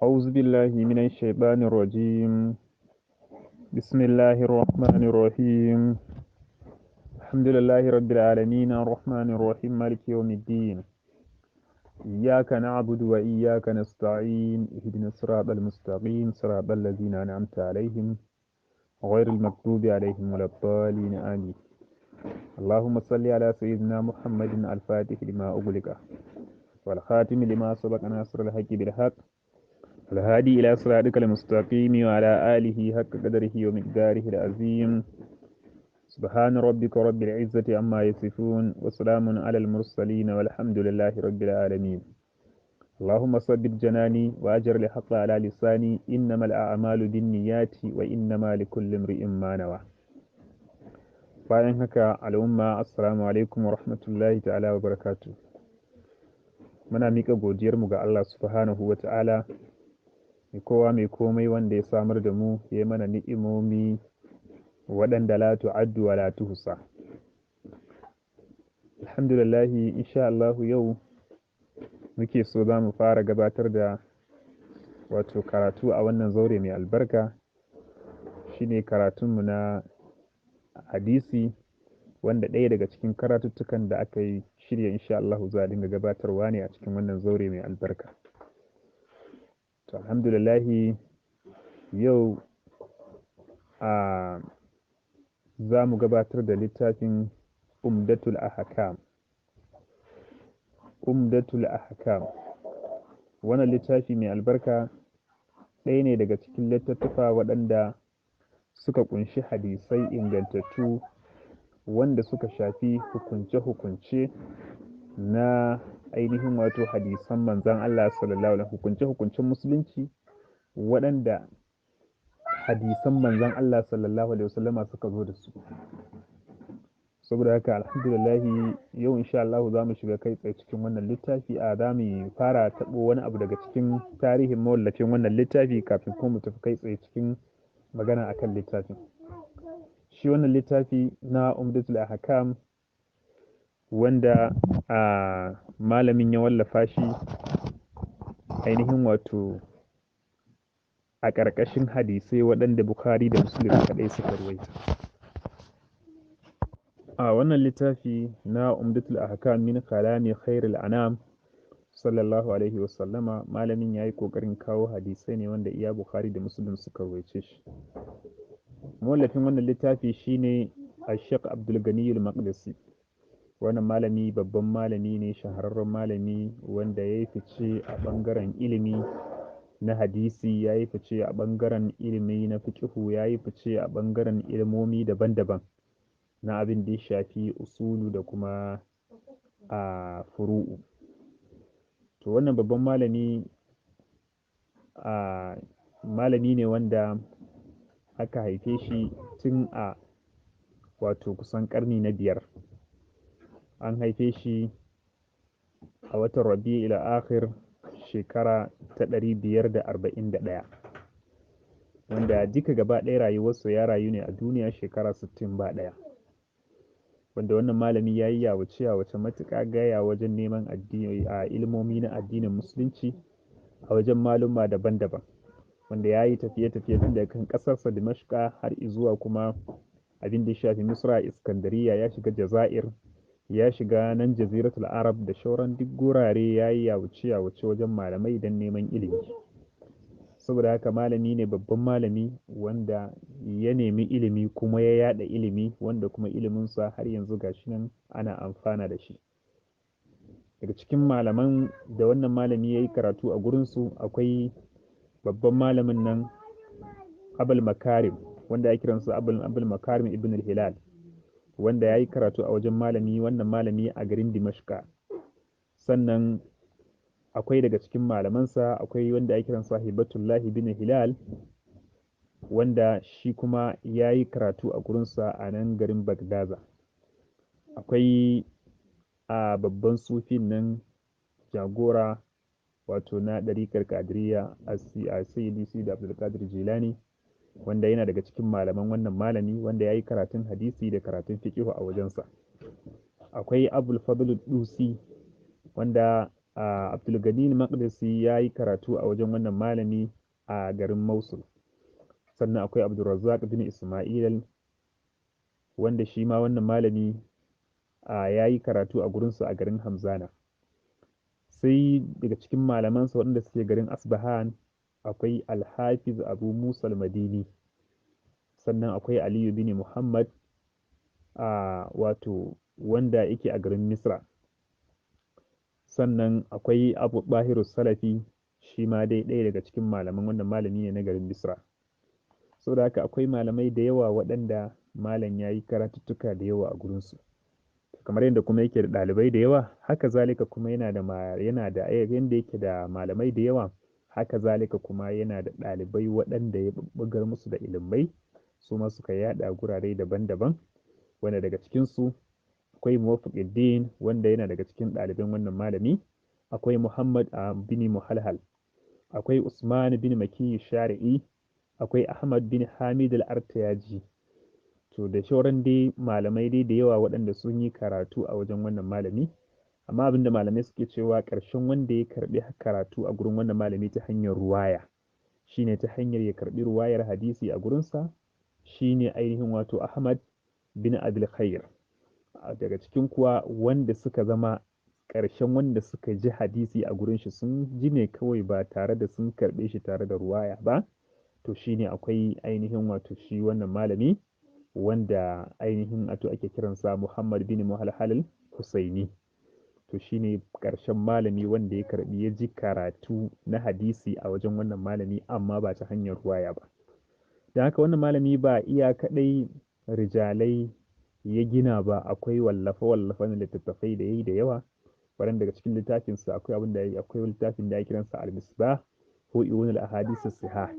أعوذ بالله من الشيطان الرجيم. بسم الله الرحمن الرحيم. الحمد لله رب العالمين الرحمن الرحيم مالك يوم الدين. إياك نعبد وإياك نستعين اهدنا الصراط المستقيم صراط الذين أنعمت عليهم غير المغضوب عليهم ولا الضالين آمين. اللهم صل على سيدنا محمد الفاتح لما أغلق والخاتم لما سبق ناصر الحق بالحق الهادي إلى صراطك المستقيم وعلى آله حق قدره ومقداره العظيم. سبحان ربك رب العزة عما يصفون وسلام على المرسلين والحمد لله رب العالمين. اللهم ثبت جناني وأجر الحق على لساني إنما الأعمال بالنيات وإنما لكل امرئ ما نوى. Bayan haka al'umma, assalamu alaikum wa rahmatullahi ta'ala wa barakatuh. Muna miƙa godiyarmu ga Allah subhanahu wa ta'ala, mai kowa mai komai, wanda ya samar da mu, ya mana ni'imomi waɗanda la tu'addu wa la tuhsa. Alhamdulillahi, insha Allah yau muke so za mu fara gabatar da wato karatu a wannan zaure mai albarka, shine karatunmu na hadisi, wanda ɗaya daga cikin karatuttukan da aka yi shirya insha Allah za a dinga gabatarwa ne a cikin wannan zaure mai albarka. To alhamdulillahi, yau a za mu gabatar da littafin Umdatul Ahkam. Umdatul Ahkam. Wannan littafi mai albarka ɗaya ne daga cikin littattafa waɗanda suka ƙunshi hadisai ingantattu wanda suka shafi hukunce-hukunce na ainihin wato hadisan manzon Allah sallallahu alaihi, hukunce-hukuncen musulunci waɗanda hadisan manzon Allah sallallahu alaihi wasallama suka zo da su. Saboda haka alhamdulillahi, yau insha Allah za mu shiga kai tsaye cikin wannan littafi. A za mu fara taɓo wani abu daga cikin tarihin mawallafin wannan littafi kafin kuma mu tafi kai tsaye cikin magana akan littafin. Shi wannan littafi na Umdatul Ahkam, wanda a malamin ya wallafa shi ainihin wato a ƙarƙashin hadisai waɗanda Bukhari da Muslim kaɗai suka ruwaita. A wannan littafi na Umdatul Ahkam min kalami khairul anam sallallahu alaihi wasallama, malamin ya yi ƙoƙarin kawo hadisai ne wanda iya Bukhari da Muslim suka ruwaice shi. Mawallafin wannan littafi shine Sheikh Abdul Ghani al-Maqdisi. Wannan malami babban malami ne, shahararren malami wanda ya yi fice a ɓangaren ilimi na hadisi, ya yi fice a ɓangaren ilimi na fiƙihu, ya yi fice a ɓangaren ilimomi daban-daban na abin da ya shafi usulu da kuma a furu'u. To wannan babban malami a malami ne wanda aka haife shi tun a wato kusan ƙarni na 5. An haife shi a watan Rabi'ul Akhir shekara ta 541, wanda duka gaba ɗaya rayuwarsa ya rayu ne a duniya shekara 61. Wanda wannan malami ya yi yawace yawace matuƙa gaya wajen neman addini a ilmomi na addinin musulunci a wajen maluma daban-daban, wanda ya yi tafiye-tafiye tun daga kan ƙasarsa Dimashqa har zuwa kuma abin da ya shafi Misra, Iskandariya, ya shiga Jazair, ya shiga nan Jaziratul Arab da shauran duk gurare, ya yi yawace yawace wajen malamai don neman ilimi. Saboda haka malami ne, babban malami wanda ya nemi ilimi kuma ya yada ilimi, wanda kuma iliminsa har yanzu gashi nan ana amfana da shi. Daga cikin malaman da wannan malami ya yi karatu a gurinsu akwai babban malamin nan Abul Makarim, wanda ya kiransa Abul Makarim ibn al-Hilal, wanda ya yi karatu a wajen malami wannan malami a garin Dimashqa. Sannan akwai daga cikin malamansa akwai wanda ya kiransa Hibatullahi bin Hilal, wanda shi kuma ya yi karatu a gurinsa a nan garin Bagdaza. Akwai a babban sufin nan jagora wato na ɗariƙar Qadiriyya a Sayyidi da Abdulkadir Jilani, wanda yana daga cikin malaman wannan malami, wanda ya yi karatun hadisi da karatun fiƙihu a wajensa. Akwai Abul Fadl Dusi, wanda Abdulgani al-Maqdisi ya yi karatu a wajen wannan malami a garin Mosul. Sannan akwai Abdulrazzaq bin Ismail, wanda shi ma wannan malami ya yi karatu a gurinsa a garin Hamzana. Sai daga cikin malamansa waɗanda suke garin Asbahan akwai Al-Hafiz Abu Musa al-Madini. Sannan akwai Aliyu bin Muhammad, wato wanda yake a garin Misra. Sannan akwai Abu Bahiru Salafi, shi ma dai ɗaya daga cikin malaman wannan malami ne na garin Misra. Saboda haka akwai malamai da yawa waɗanda malam ya yi karatuttuka da yawa a gurinsu. Kamar yadda kuma yake da ɗalibai da yawa, haka zalika kuma yana da yanda yake da malamai da yawa, haka zalika kuma yana da ɗalibai waɗanda ya bubbugar musu da ilimai, su ma suka yaɗa gurare daban-daban. Wanda daga cikinsu akwai Muwaffaqiddin, wanda yana daga cikin ɗaliban wannan malami, akwai Muhammad bin Muhalhal, akwai Usman bin Maki Shari'i, akwai Ahmad bin Hamid al-Artayaji. To da shauran dai malamai dai da yawa waɗanda sun yi karatu a wajen wannan malami. Amma abin da malamai suke cewa ƙarshen wanda ya karɓi karatu a gurin wannan malami ta hanyar ruwaya, shine ta hanyar ya karɓi ruwayar hadisi a gurinsa, shine ainihin wato Ahmad bin Abil Khair. Daga cikin kuwa wanda suka zama ƙarshen wanda suka ji hadisi a gurin shi sun ji ne kawai ba tare da sun karɓe shi tare da ruwaya ba, to shine akwai ainihin wato shi wannan malami wanda ainihin wato ake kiransa Muhammad bin Muhalhal Husaini. To shine ƙarshen malami wanda ya karɓi ya ji karatu na hadisi a wajen wannan malami, amma ba ta hanyar ruwaya ba. Don haka wannan malami ba iya kaɗai rijalai ya gina ba, akwai wallafe-wallafe na littattafai da yayi da yawa. Waɗanda daga cikin littafinsa akwai abin da akwai littafin da ya kiransa Al-Misbah ko Uyun al-Ahadith as-Sihah,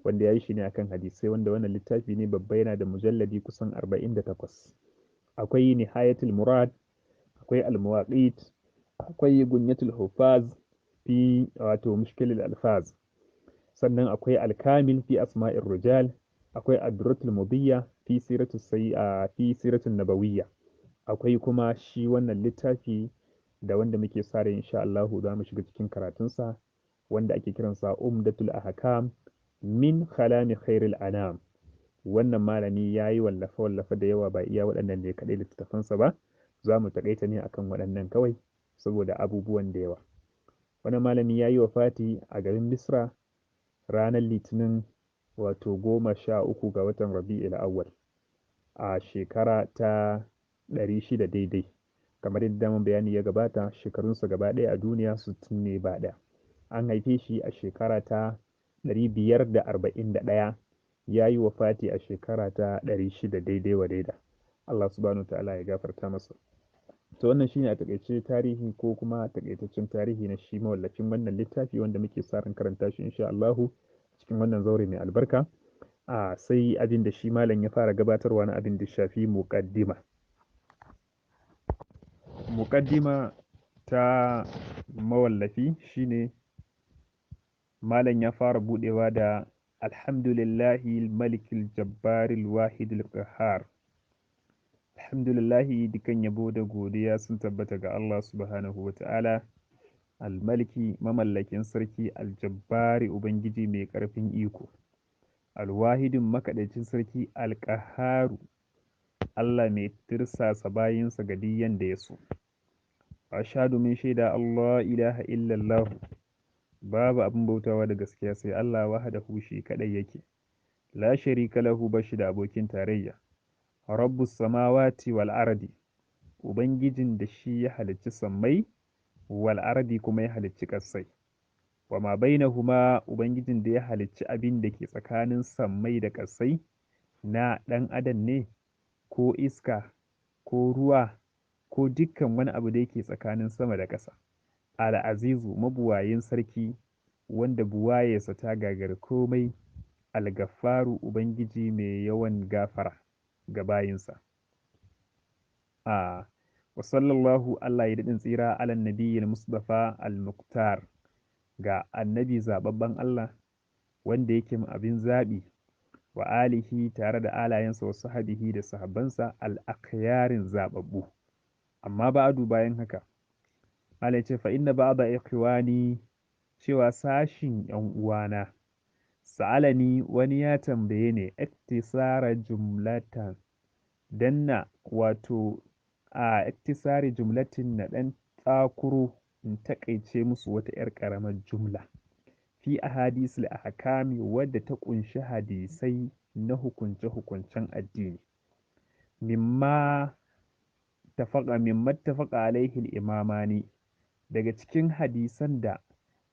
wanda ya yi shi ne akan hadisai, wanda wannan littafi ne babba, yana da mujalladi kusan 48. Akwai Nihayatul Murad, akwai Al-Muwaqit, akwai Gunyatul Huffaz fi wato Mushkilul Alfaz. Sannan akwai Al-Kamil fi Asma'ir Rijal, akwai Ad-Durratul Mudiyya fi Siratus Sayyi'a fi Siratul Nabawiyya. Akwai kuma shi wannan littafi da wanda muke sa rai insha Allahu za mu shiga cikin karatunsa, wanda ake kiransa Umdatul Ahkam min Kalami Khairil Anam. Wannan malami ya yi wallafe-wallafe da yawa, ba iya waɗannan ne kaɗai littattafansa ba. Za mu taƙaita ne akan waɗannan kawai saboda abubuwan da yawa. Wannan malami ya yi wafati a garin Misra ranar Litinin, wato 13 ga watan Rabi'ul Awwal a shekara ta 600 daidai. Kamar yadda daman bayani ya gabata, shekarunsa gaba ɗaya a duniya 60 ne ba ɗaya. An haife shi a shekara ta 541, ya yi wafati a shekara ta 600 daidai wa daida. Allah subhanahu wa ta'ala ya gafarta masa. To wannan shine a taƙaice tarihi ko kuma taƙaitaccen tarihi na shi mawallafin wannan littafi wanda muke sa ran karanta shi insha Allahu cikin wannan zaure mai albarka. Sai abin da shi malam ya fara gabatarwa na abin da shafi muqaddima. Muqaddima ta mawallafi shine malam ya fara budewa da alhamdulillahi al-malikil jabbaril wahidil qahhar. Alhamdulillahi, dukan yabo da godiya sun tabbata ga Allah subhanahu wa ta'ala, al-maliki, mamallakin sarki, al-jabbari, ubangiji mai ƙarfin iko, al-wahidin, makaɗaicin sarki, al-qahharu, Allah mai tirsasa bayinsa ga duk yanda ya so. Ashhadu, min shaida, Allah ilaha illallah, babu abin bautawa da gaskiya sai Allah, wahdahu, shi kadai yake, la sharika lahu, bashi da abokin tarayya, rabbus samawati wal ardi, ubangijin da shi ya halicci sammai, wal ardi, kuma ya halicci ƙasai, wa ma bainahuma, ubangijin da ya halicci abin da ke tsakanin sammai da ƙasai na ɗan adam ne ko iska ko ruwa ko dukkan wani abu da yake tsakanin sama da ƙasa, al-azizu, mabuwayin sarki wanda buwayarsa ta gagari komai, al-gaffaru, ubangiji mai yawan gafara ga bayinsa. Wa sallallahu, Allah ya daɗin tsira, ala nabiyyil mustafa al-muqtar, ga annabi zababben Allah wanda yake abin zaɓi, wa alihi, tare da alayensa, wa sahabihi, da sahabbansa, al-akhyarin, zababbu. Amma ba'du, bayan haka, Malam ya ce fa inna ba'da ikhwani, cewa sashin yan uwana, sa'alani, wani ya tambaye ni, iktisara jumlatan, danna wato a iktisari jumlatin, na dan tsakuro in takaice musu wata 'yar ƙaramar jumla fi ahadisul ahkami, wadda ta ƙunshi hadisai na hukunce-hukuncen addini, mimma tafaqa alaihi al-imamani, daga cikin hadisan da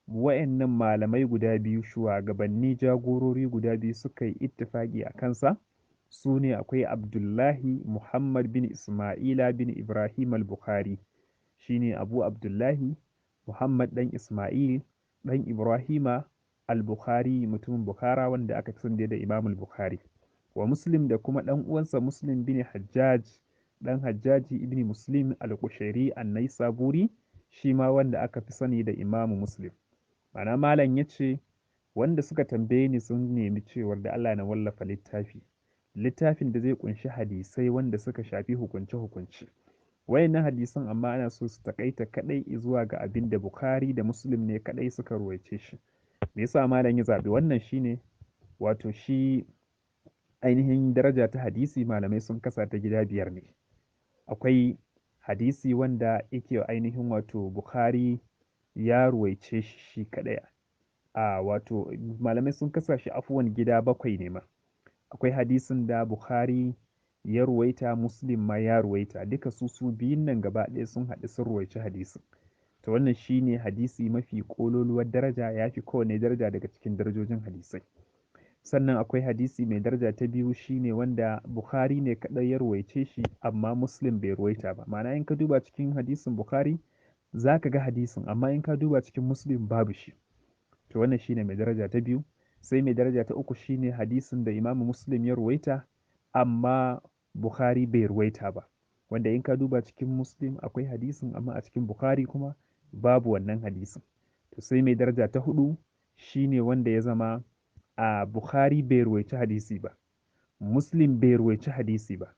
wayannan malamai guda biyu, shugabanni jagorori guda biyu, suka yi ittifaqi a kansa, su ne akwai Abdullahi Muhammad bin Ismaila bin Ibrahim al-Bukhari, shine Abu Abdullahi Muhammad dan Ismail dan Ibrahima al-Bukhari, mutumin Bukhara wanda aka fi sani da Imam al-Bukhari, wa Muslim, da kuma dan uwansa Muslim bin Hajjaj dan Hajjaji ibn Muslim al-Qushairi an-Naisaburi, shi ma wanda aka fi sani da Imam Muslim. Ma'ana malam yace wanda suka tambaye ni sun nemi cewar da Allah na wallafa littafi, littafin da zai kunshi hadisai wanda suka shafi hukunce-hukunce. Wayannan hadisan amma ana so su takaita kadai zuwa ga abin da Bukhari da Muslim ne kadai suka ruwaice shi. Me yasa malam ya zabi wannan? Shine wato shi ainihin daraja ta hadisi malamai sun kasa ta gida biyar ne. Akwai hadisi wanda yake ainihin wato Bukhari ya ruwaice shi shi kadai. A wato malamai sun kasa shi afuwan gida bakwai ne ma. Akwai hadisin da Bukhari ya ruwaita, Muslim ma ya ruwaita, duka su biyun nan gaba ɗaya sun haɗu sun ruwaici hadisin. To wannan shine hadisi mafi ƙololuwar daraja, ya fi kowane daraja daga cikin darajojin hadisai. Sannan akwai hadisi mai daraja ta biyu, shine wanda Bukhari ne kaɗai ya ruwaice shi amma Muslim bai ruwaita ba. Ma'ana in ka duba cikin hadisin Bukhari za ka ga hadisin, amma in ka duba cikin Muslim babu shi. To wannan shine mai daraja ta biyu. Sai mai daraja ta uku shine hadisin da Imam Muslim ya ruwaita amma Bukhari bai ruwaita ba, wanda in ka duba cikin Muslim akwai hadisin amma a cikin Bukhari kuma babu wannan hadisin. To sai mai daraja ta hudu shine wanda ya zama a Bukhari bai ruwaici hadisi ba, Muslim bai ruwaici hadisi ba,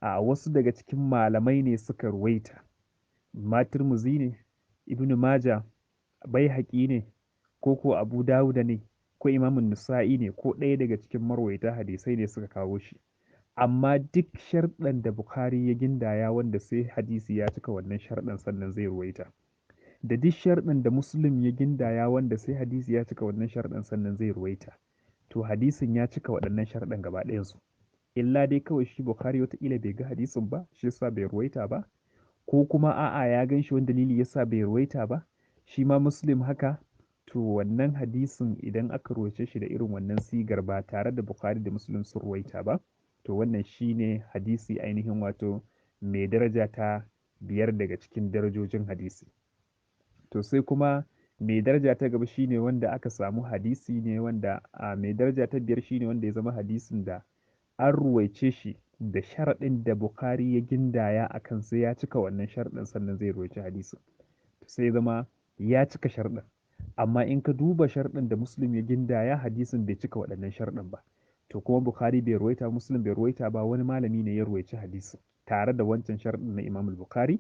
a wasu daga cikin malamai ne suka ruwaita, ma Tirmidhi ne, Ibn Majah, Baihaqi ne, ko Abu Dawuda ne, ko Imam Nasa'i ne, ko ɗaya daga cikin marwaita hadisai ne suka kawo shi. Amma duk sharɗan da Bukhari ya gindaya wanda sai hadisi ya cika wannan sharɗan sannan zai ruwaita, da duk sharɗan da Muslim ya gindaya wanda sai hadisi ya cika wannan sharɗan sannan zai ruwaita, to hadisin ya cika waɗannan sharɗan gaba ɗayansu. Illa dai kawai shi Bukhari wataƙila bai ga hadisin ba, shi yasa bai ruwaita ba, ko kuma a'a ya gan shi wani dalili yasa bai ruwaita ba, shi ma Muslim haka. To wannan hadisin idan aka ruwaice shi da irin wannan sigar ba tare da Bukhari da Muslim sun ruwaita ba, to wannan shine hadisi ainihin wato mai daraja ta biyar daga cikin darajojin hadisi. To sai kuma mai daraja ta gaba shine wanda aka samu hadisi ne wanda a mai daraja ta biyar shine wanda ya zama hadisin da an ruwaice shi da sharaɗin da Bukhari ya gindaya a kan sai ya cika wannan sharaɗin sannan zai ruwaice hadisin. Sai zama ya cika sharaɗin, amma in ka duba sharaɗin da Muslim ya gindaya hadisin bai cika waɗannan sharaɗin ba. To kuma Bukhari bai ruwaita, Muslim bai ruwaita ba, wani malami ne ya ruwaici hadisin tare da wancan sharaɗin na Imam Bukhari.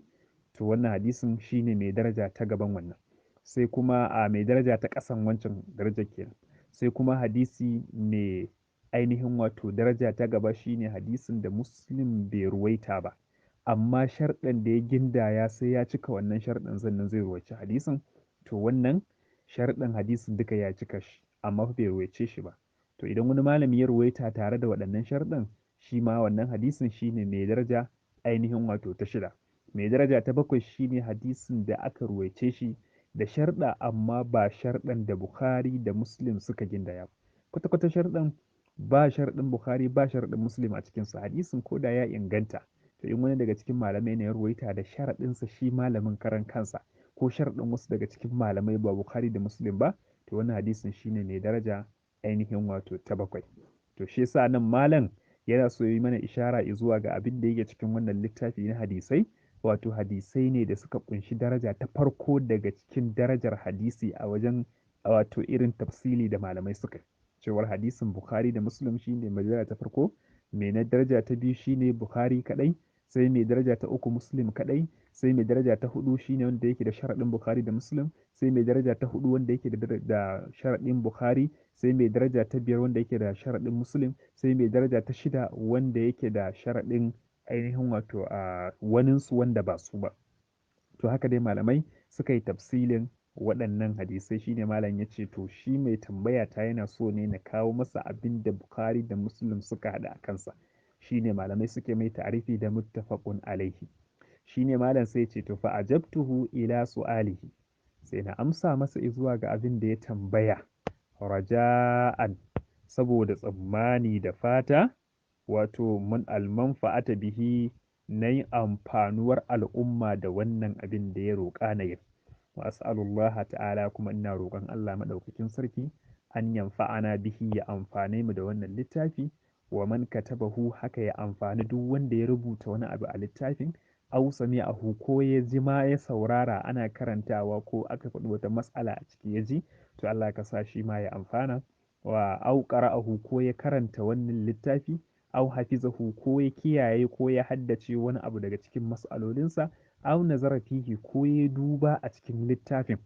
To wannan hadisin shine mai daraja ta gaban wannan. Sai kuma a mai daraja ta ƙasan wancan darajar kenan. Sai kuma hadisi mai ainihin wato daraja ta gaba shine hadisin da Muslim bai ruwaita ba, amma sharɗin da ya gindaya sai ya cika wannan sharɗin sannan zai ruwaici hadisin. To wannan sharɗin hadisin duka ya cika shi amma fa bai ruwaice shi ba. To idan wani malami ya ruwaita tare da waɗannan sharɗin, shi ma wannan hadisin shine mai daraja ainihin wato ta shida. Mai daraja ta bakwai shine hadisin da aka ruwaice shi da sharɗa amma ba sharɗan da Bukhari da Muslim suka gindaya ba. Kwata-kwata sharɗan ba sharɗin Bukhari ba sharɗin Muslim a cikinsa, hadisin ko da ya inganta, to in wani daga cikin malamai ne ya ruwaita da sharaɗinsa shi malamin karan kansa, ko sharaɗin wasu daga cikin malamai ba Bukhari da Muslim ba, to wannan hadisin shine mai daraja ainihin wato ta bakwai. To shi yasa nan malam yana so yi mana ishara zuwa ga abin da yake cikin wannan littafi na hadisai, wato hadisai ne da suka kunshi daraja ta farko daga cikin darajar hadisi a wajen wato irin tafsili da malamai suka yi. Cewar hadisin Bukhari da Muslim shine mai daraja ta farko, mai na daraja ta biyu shine Bukhari kadai, Sai mai daraja ta uku Muslim kaɗai. Sai mai daraja ta hudu shine wanda yake da sharaɗin Bukhari da Muslim. Sai mai daraja ta hudu wanda yake da sharaɗin Bukhari. Sai mai daraja ta biyar wanda yake da sharaɗin Muslim. Sai mai daraja ta shida wanda yake da sharaɗin ainihin wato a waninsu wanda ba su ba. To haka dai malamai suka yi tafsilin waɗannan hadisai. Shine malam ya ce to shi mai tambaya ta yana so ne na kawo masa abin da Bukhari da Muslim suka haɗa a kansa. Shine malamai suke mai ta'arifi da muttafaqun alaihi. Shine malam sai ce to fa ajabtuhu ila su'alihi, sai na amsa masa zuwa ga abin da ya tambaya, raja'an, saboda tsammani da fata, wato man almanfa'ata bihi, na yin amfanuwar al'umma da wannan abin da ya roƙa na yin. Wa as'alullaha ta'ala, kuma ina roƙon Allah maɗaukakin sarki an yanfa'ana bihi, ya amfane mu da wannan littafi, wa man katabahu, haka ya amfani duk wanda ya rubuta wani abu a littafin, aw sami'ahu, ko ya ji ma ya saurara ana karantawa ko aka faɗi wata mas'ala a ciki ya ji, to Allah ka sa shi ma ya amfana. Wa aw qara'ahu, ko ya karanta wannan littafi, aw hafizahu, ko ya kiyaye ko ya haddace wani abu daga cikin mas'alolinsa, aw nazara fihi, ko ya duba a cikin littafin.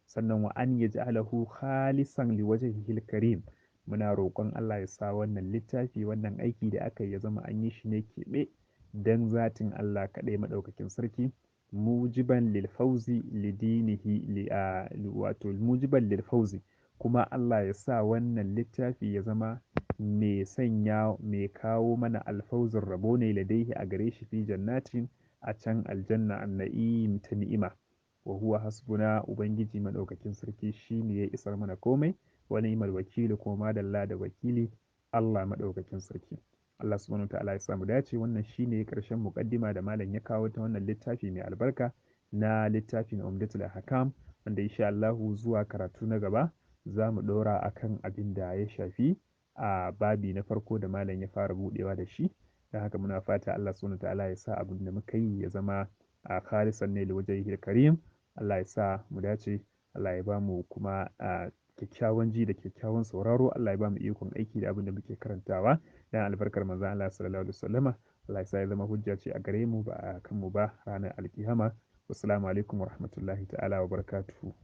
Sannan wa an yaj'alahu khalisan liwajhihil karim, muna roƙon Allah ya sa wannan littafi, wannan aiki da aka yi ya zama an yi shi ne keɓe dan zatin Allah kaɗai maɗaukakin sarki, mujiban lil fawzi lidinihi li wato mujiban lil fawzi, kuma Allah ya sa wannan littafi ya zama mai sanya mai kawo mana alfauzin rabo ne ladaihi a gare shi fi jannatin, a can aljanna an-na'im ta ni'ima. Wa huwa hasbuna, ubangiji maɗaukakin sarki shine ya isar mana komai, wa ni'mal wakilu, kuma madalla da wakili Allah maɗaukakin sarki. Allah subhanahu wa ta'ala ya samu dace. Wannan shine ƙarshen muƙaddima da malam ya kawo ta wannan littafi mai albarka na littafin Umdatul Ahkam, wanda insha Allahu zuwa karatu na gaba za mu ɗora akan abin da ya shafi a babi na farko da malam ya fara buɗewa da shi. Don haka muna fata Allah subhanahu wa ta'ala ya sa abin da muka yi ya zama a khalisan ne liwajhihil karim. Allah ya sa mu dace, Allah ya ba mu kuma a kyakkyawan ji da kyakkyawan sauraro, Allah ya ba mu ikon aiki da abin da muke karantawa dan albarkar manzon Allah sallallahu alaihi wasallama. Allah ya sa ya zama hujja ce a gare mu ba a kanmu ba ranar alkiyama. Wassalamu alaikum warahmatullahi ta'ala wa barakatuhu.